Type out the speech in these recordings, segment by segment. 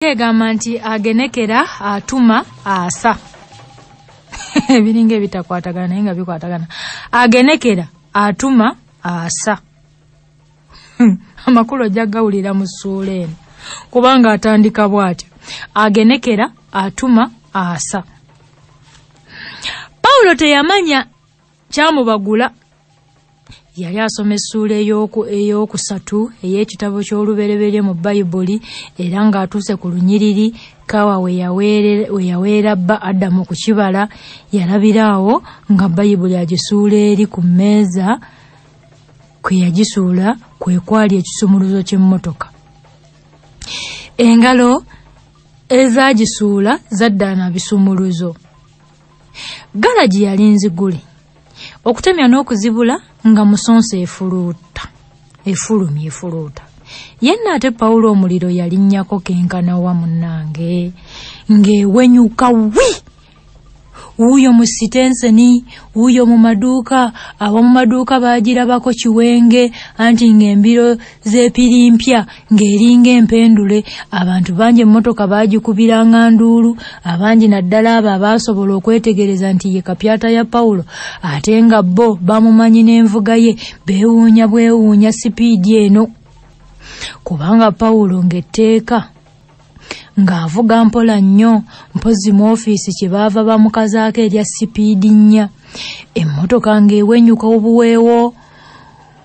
Egamba nti agenekera atuma asa. Ebiringa ebitakwatagana naye nga bikwatagana. Agenekera atuma asa. Amakulu ojja gawulira mu ssuula eno kubanga atandika bw'atyo. Agenekera atuma asa. Pawulo teyamanya kyamubagula. Yali asoma essuula ey'okusatu ey'ekitabo ky'Olubereberye mu Bayibuli, era ng'atuuse ku lunyiriri Kaawa we yaweera bba Adamu ku kibala. Yalabira awo nga Bayibuli agisuula eri ku mmeeza, kwe yagisuula kwe kwali ekisumuluzo ky'emmotoka. Engalo ezaagisuula zaddaana bisumuluzo. Galagi yali nzigule, okutemya n'okuzibula nga musonso efuluuta, efulumya efuluuta. Yenna ate Pawulo omuliro yalinnyako kenkana wa munnange, ng'ewenyuka wi! Wuuyo mu sitenseni, wuuyo mu maduuka, ab'omu maduuka baagirabako kiwenge, anti ng'embiro z'epirimpya ng'eringa empendule. Abantu bangi emmotoka baagikubiranga nduulu, abangi naddala abo abaasobola okwetegereza nti ye kapyata ya Pawulo, ate nga bo bamumanyi n'envuga ye, beewuunya bwewuunya sipiidi eno. Kubanga Pawulo ng'etteeka ng'avuga mpola nnyo, mpozzi mu ofiisi kye baava bamukazaako erya sipiidi nnya. Emmotoka ng'ewenyuka obuweewo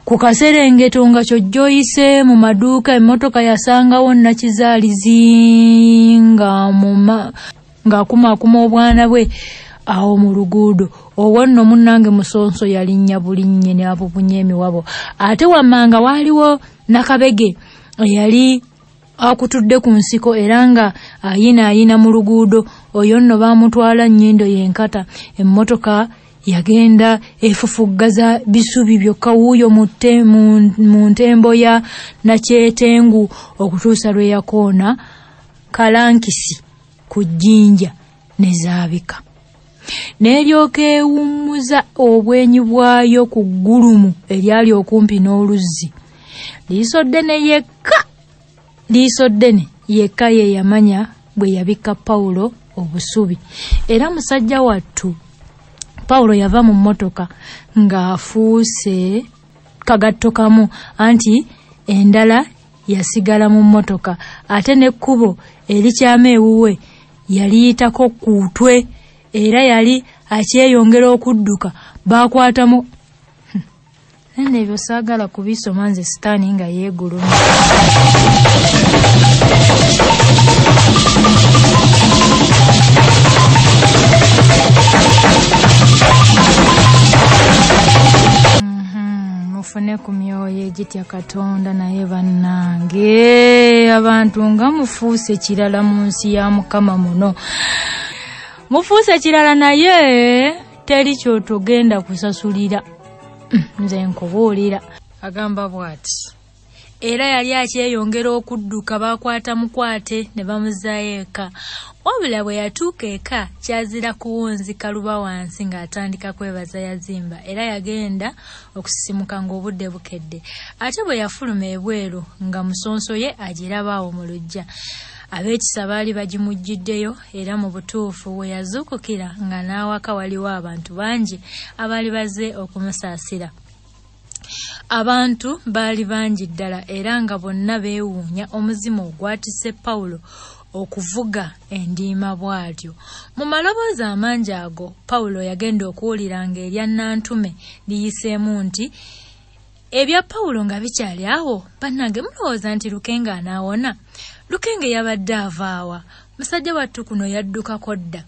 ku kaserengeto nga kyojja oyise mu maduuka, emmotoka yasangawo Nakizaalizi ng'akumaakuma obwana bwe awo mu luguudo. Obwo nno munnange musonso yalinnya bulinnye n'abubunya emiwabo. Ate wammanga waaliwo Nakabege eyali akutudde ku nsiko era nga ayinaayina mu luguudo. Oyo nno baamutwala nnyindo y'enkata. Emmotoka yagenda efufuggaza bisubi byokka wuuyo mu ntembo ya Nakyetengu okutuusa lwe yakoona kalankisi ku jjinja ne zaabika. N'eryoka ewummuza obwenyi bwayo ku ggulumu eryali okumpi n'oluzzi. Liiso ddene yekka, liiso ddene yekka ye yamanya bwe yabikka Pawulo obusubi. Era musajja wattu Pawulo yava mu mmotoka ng'afuuse kagatto kamu, anti endala yasigala mu mmotoka, ate n'ekkubo erikyama ewuwe yaliyitako kuutwe, era yali akyeyongera okudduka. Baakwatamu nene ebyo saagala kubisoma nze sitaani nga yeeguluma. Mufune ku myoyo egitya Katonda. Naye bannange abantu nga mufuuse kirala mu nsi ya Mukama muno, mufuuse kirala, naye teri ky'otugenda kusasulira. Nze nkubuulira. Agamba bw'ati, era yali akyeyongera okudduka, baakwata mukwate ne bamuzaayo eka. Wabula bwe yatuuka eka kyazira kuwunzika luba wansi ng'atandika kwebaza yazimba, era yagenda okusisimuka ng'obudde bukedde. Ate bwe yafuluma ebweru nga musonso ye agiraba awo mu luggya. Ab'ekisa baali bagimuggyiddeyo, era mu butuufu we yazuukukira nga n'awaka waliwo abantu bangi abaali bazze okumusaasira. Abantu baali bangi ddala era nga bonna beewuunya omuzimu ogwatisse Pawulo okuvuga endiima bw'atyo. Mu maloboozi amangi ago Pawulo yagenda okuwulira ng'erya Nantume liyiseemu nti ebya Pawulo nga bikyali awo, bannange mulowooza nti Lukenge anaawona? Lukenge yabadde avaawa? Musajja wattu kuno yaddukako dda.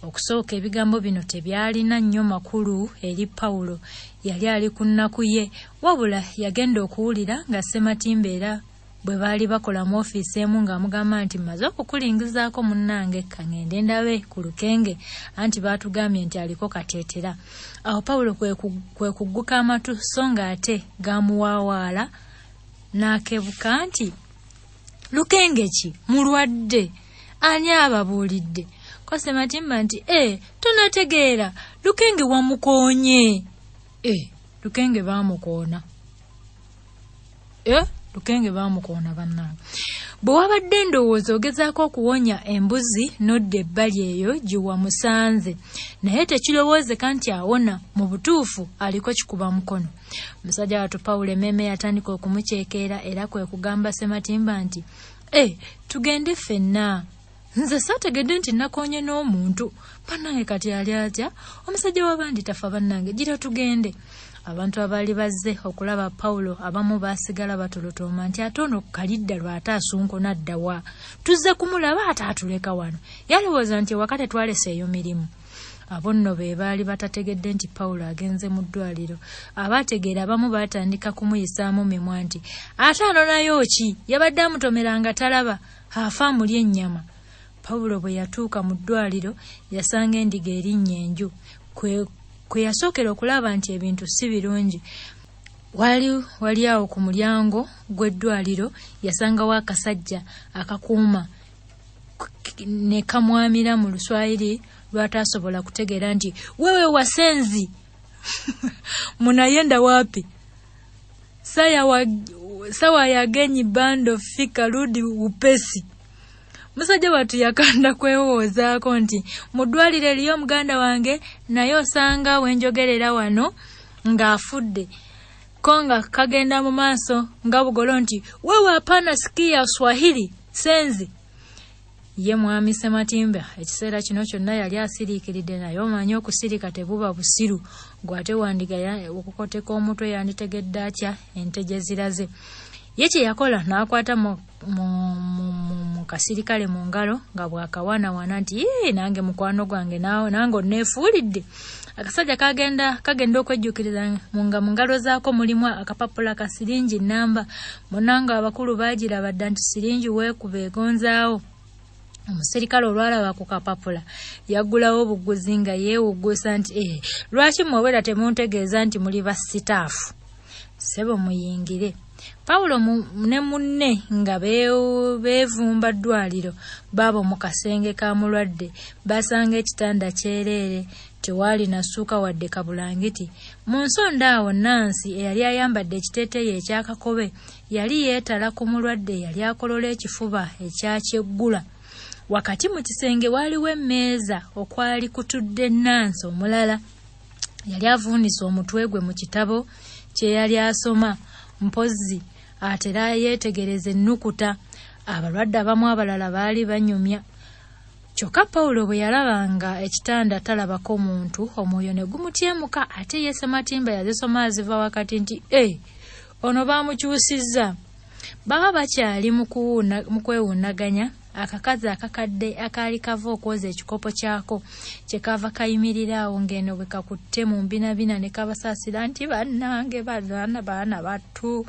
Okusooka ebigambo bino tebyalina nnyo makulu eri Pawulo, yali ali ku nnaku ye, wabula yagenda okuwulira nga Ssematimba era bwe baali bakola mu ofiisi emu ng'amugamba nti mmaze okukulingizaako munnange, ka ŋŋende ndabe ku Lukenge, anti baatugambye nti aliko kateetera. Awo Pawulo kwe kugguka amatu, so ng'ate gaamuwaawaala n'akebuka nti Lukenge ki mulwadde? Ani ababuulidde? Ko Ssematimba nti tonategeera, Lukenge wamukoonye. Lukenge baamukoona. Lukenge baamukoona bannange. Bwe wabadde ndowooza ogezaako okuwonya embuzi n'odda ebbali eyo gye wamusanze, naye tekirowoozeka nti awona, mu butuufu aliko kikuba mukono. Musajja wattu Pawulo emmeeme yatandika okumuceekeera era kwe kugamba Ssematimba nti, E, tugende ffenna. Nze saategedde nti nakoonye n'omuntu. Bannange kati ali atya? Omusajja w'abandi tafa bannange, gira tugende. Abantu abaali bazze okulaba Pawulo abamu baasigala batolotooma nti ate ono kalidda lw'ate asunkuna adda wa? Tuzze kumulaba ate atuleka wano. Yalowooza nti ewaka tetwaleseeyo mirimu. Abo nno be baali batategedde nti Pawulo agenze mu ddwaliro. Abaategeera abamu baatandika kumuyisaamu mimwa nti ate anonayo ki? Yabadde amutomera nga talaba, afa amulye ennyama. Pawulo bwe yatuuka mu ddwaliro yasanga endiga erinnya enju. Kwe yasookera okulaba nti ebintu si birungi. Wali wali awo ku mulyango gw'eddwaliro yasangawo akasajja akakuuma ne kamwamira mu Luswayiri lw'ataasobola kutegeera nti wewe wasenzi munayenda wapi? Sawa yagenyi bando fika rudi upesi. Musajja wattu yakanda kwewoozaako nti mu ddwaliro eriyo muganda wange naye osanga we njogerera wano ng'afudde. Ko nga kagenda mu maaso nga bugolo nti wewe hapana sikia Swahili senzi. Ye mwami Ssematimba ekiseera kino kyonna yali asiriikiridde naye omanyi okusirika tebuba busiru. Gwe ate wandiga okukoteka omutwe yanditegedde atya ente gye ziraze. Ye kye yakola n'akwata mu kasirikale mu ngalo nga bw'akawanawana nti yee nange mukwano gwange nange onneefuulidde. Akasajja kagenda okwejjuukiriza nga mu ngalo zaako mulimu akapapula ka siringi nnamba. Munnange abakulu baagiraba dda nti siringi weekuba egonzaawo. Omusirikale olwalaba ku kapapula yaggulawo obuguzi nga yeewuggusa nti lwaki mwewera temuntegeeza nti muli ba sitaafu? Ssebo muyingire. Pawulo ne munne nga beevumba ddwaliro baabo mu kasenge ka mulwadde basanga ekitanda kyereere tewaali na ssuuka wadde kabulangiti. Mu nsonda awo Nansi eyali ayambadde ekiteeteeyi ekyakakobe yali yeetala ku mulwadde eyali akolola ekifuba ekyakyeggula. Wakati mu kisenge waaliwo emmeeza okwali kutudde Nansi omulala yali avuunise omutwe gwe mu kitabo kye yali asoma. Mpozzi atera yeetegereza ennukuta. Abalwadde abamu abalala baali banyumya. Kyokka Pawulo bwe yalabanga ekitanda talabako muntu, omwoyo ne gumutyemuka ate ye Ssematimba yazisoma aziva wakati nti ono baamukyusizza. Baba bakyali mu kwewuunaganya akakazi akakadde akaali kava okwoza ekikopo kyako kye kava kayimirira awo ng'eno bwe kakutte mu mbinabina ne kabasaasira nti bannange baana battu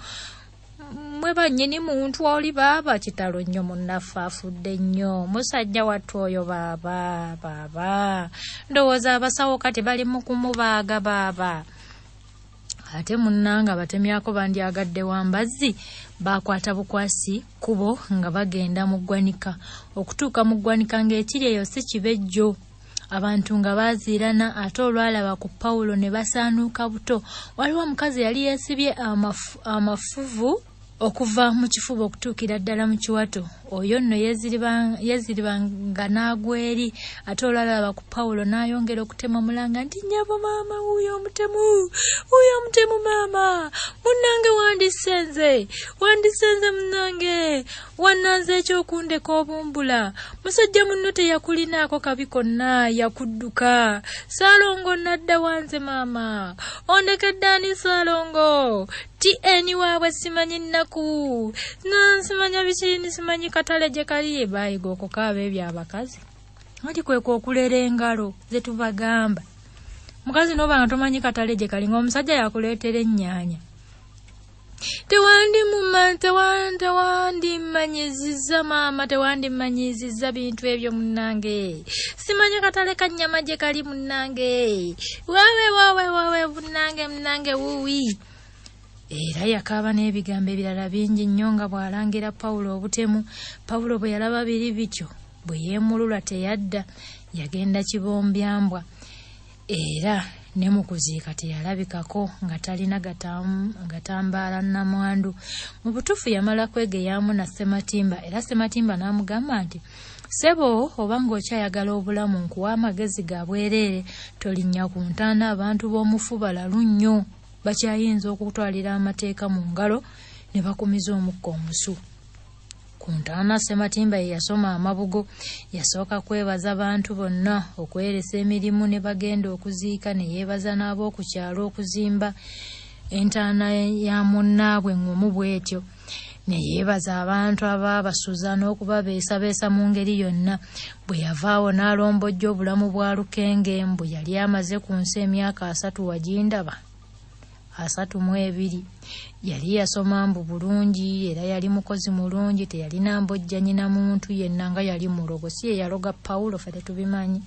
mwe bannyini muntu oli baaba kitalo nnyo munnaffe afudde nnyo musajja wattu oyo baaba ndowooza abasawo kati bali mu kumubaaga baaba. Ate munnanga batemyako bandyagadde wambazzi baakwata bukwasi kkubo nga bagenda mu ggwanika. Okutuuka mu ggwanika ng'ekiri eyo si kibejjo. Abantu nga baaziirana ate olwalaba ku Pawulo ne basaanuuka buto. Waliwo omukazi yali yeesibye amafuvu okuva mu kifuba okutuukira ddala mu kiwato. Oyo nno yeeziribanga n'agwa eri ate olwalaba ku Pawulo n'ayongera okutema omulanga nti nnyabo maama wuuyo omutemu maama munnange wandisenze munnange wannanze ekyokundeka obumbula musajja munno teyakulinaako kabi konna yakudduka Ssaalongo nadda wanze maama ondekedde ani Ssaalongo TN waabwe simanyi nnaku nansimanya biki simanyi katale gye kali. Baayiga okukaaba ebyo abakazi ati kwekwo okulera engalo ze tubagamba. Mukazi n'oba nga tomanyi katale gye kali ng'omusajja yakuleetera ennyaanya. Tewandimanyizizza maama tewandimanyizizza bintu ebyo munnange simanyi katale ka nnyama gye kali munnange wawe munnange wuuwi. Era yakaaba n'ebigambo ebirala bingi nnyo nga bw'alangira Pawulo obutemu. Pawulo bwe yalaba biri bityo bwe yeemulula teyadda yagenda kibombyambwa era Ne mu kuziika teyalabikako nga talina gatambaala nnamwandu. Mu butuufu yamala kwegeyaamu na Ssematimba, era Ssematimba n'amugamba nti, "Ssebo, oba ng'okyayagala obulamu, nkuwa amagezi ga bwereere, tolinnya ku ntaana. Abantu b'omufu balalu nnyo, bakyayinza okutwalira amateeka mu ngalo ne bakumiza omukka omusu." Ku ntaana Ssematimba ye yasoma amabugo. Yasooka kwebaza bantu bonna okweresa emirimu ne bagenda okuziika, ne yeebaza n'ab'oku kyalo okuzimba entaana ya munnaabwe ŋŋumu bw'etyo, ne yeebaza abantu abaabasuza n'okubabeesabeesa mu ngeri yonna. Bwe yavaawo n'alombojja obulamu bwa Lukenge. Mbu yali amaze ku nsi emyaka 30, wagindaba, 32. Yali yasoma mbu bulungi, era yali mukozi mulungi, teyalina mbojjanyi na muntu yenna, nga yali mulogo. Si ye yaloga Pawulo? Ffe tetubimanyi.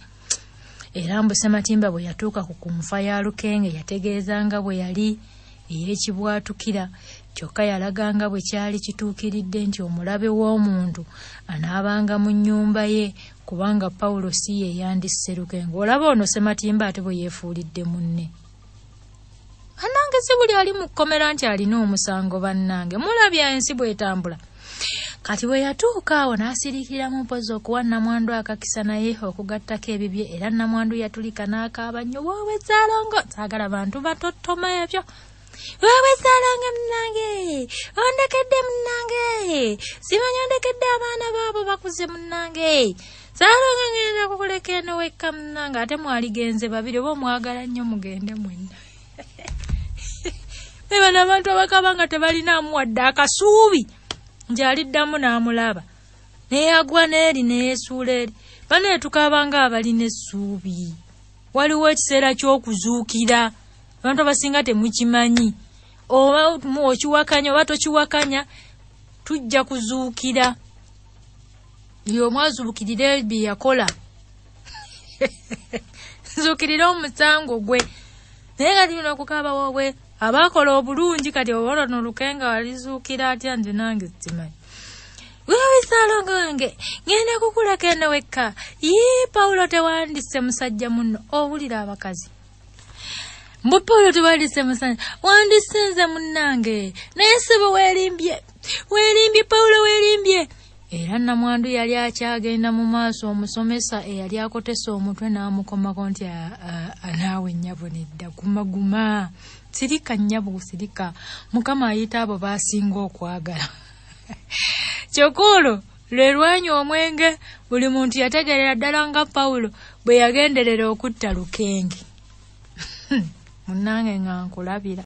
Era mbu Ssematimba bwe yatuuka ku nfa ya Lukenge, yategeeza nga bwe yali ey'ekibwatukira, kyokka yalaga nga bwe kyali kituukiridde nti omulabe w'omuntu anaabanga mu nnyumba ye, kubanga Pawulo si ye yandisse Lukenge. Olaba ono Ssematimba ate bwe yeefuulidde munne. Bannange, si buli ali mu kkomera nti alina omusango. Bannange, mulabya ensi bw'etambula. Kati bwe yatuuka awo n'asiriikiriramu mpozi okuwa nnamwandu akakisa naye okugattako ebibye, era nnamwandu yatulika n'akaaba nnyo. "Woowe Ssaalongo, saagala bantu batottoma ebyo. Wewe Ssaalongo munnange, ondekedde munnange, simanyi ondekedde abaana baabo bakuze munnange. Ssaalongo, ngenda kukuleka eno wekka munnange." Ate mwaligenze babiri, oba omwagala nnyo mugende mwenna. Bano abantu abakaba nga tebalinaamu wadde akasuubi nti aliddamu n'amulaba, neyagwa n'eri neyeesuula eri. Bane tukaaba nga abalina essuubi. Waliwo ekiseera ky'okuzuukira. Abantu abasinga temukimanyi, oba okiwakanya oba tokiwakanya, tujja kuzuukira. Buli omu azuukirire bye yakola, zuukirire omusango gwe. Naye kati bino okukaaba, woobwe abaakola obulungi, kati oba ono Lukenga walizuukira atya? Nze nange simanyi. "Wewe Ssaalongo wange, ngenda kukuleka eno wekka. Yii Pawulo, tewandisse musajja munno." Owulira abakazi, mbu Pawulo tewandisse musajja, wandisse nze munnange. Naye ssebo, weerimbye, weerimbye Pawulo, weerimbye. Era nnamwandu yali akyagenda mu maaso, omusomesa eyali akotesa omutwe n'amukomako nti, "Naawe nnyabo, nedda, guma, guma, sirika nnyabo, sirika. Mukama ayita abo b'asinga okwagala." Kyokka olwo lwe lwanywa omwenge, buli muntu yategeerera ddala nga Pawulo bwe yagenderera okutta Lukenge. Munnange, nga nkulabira.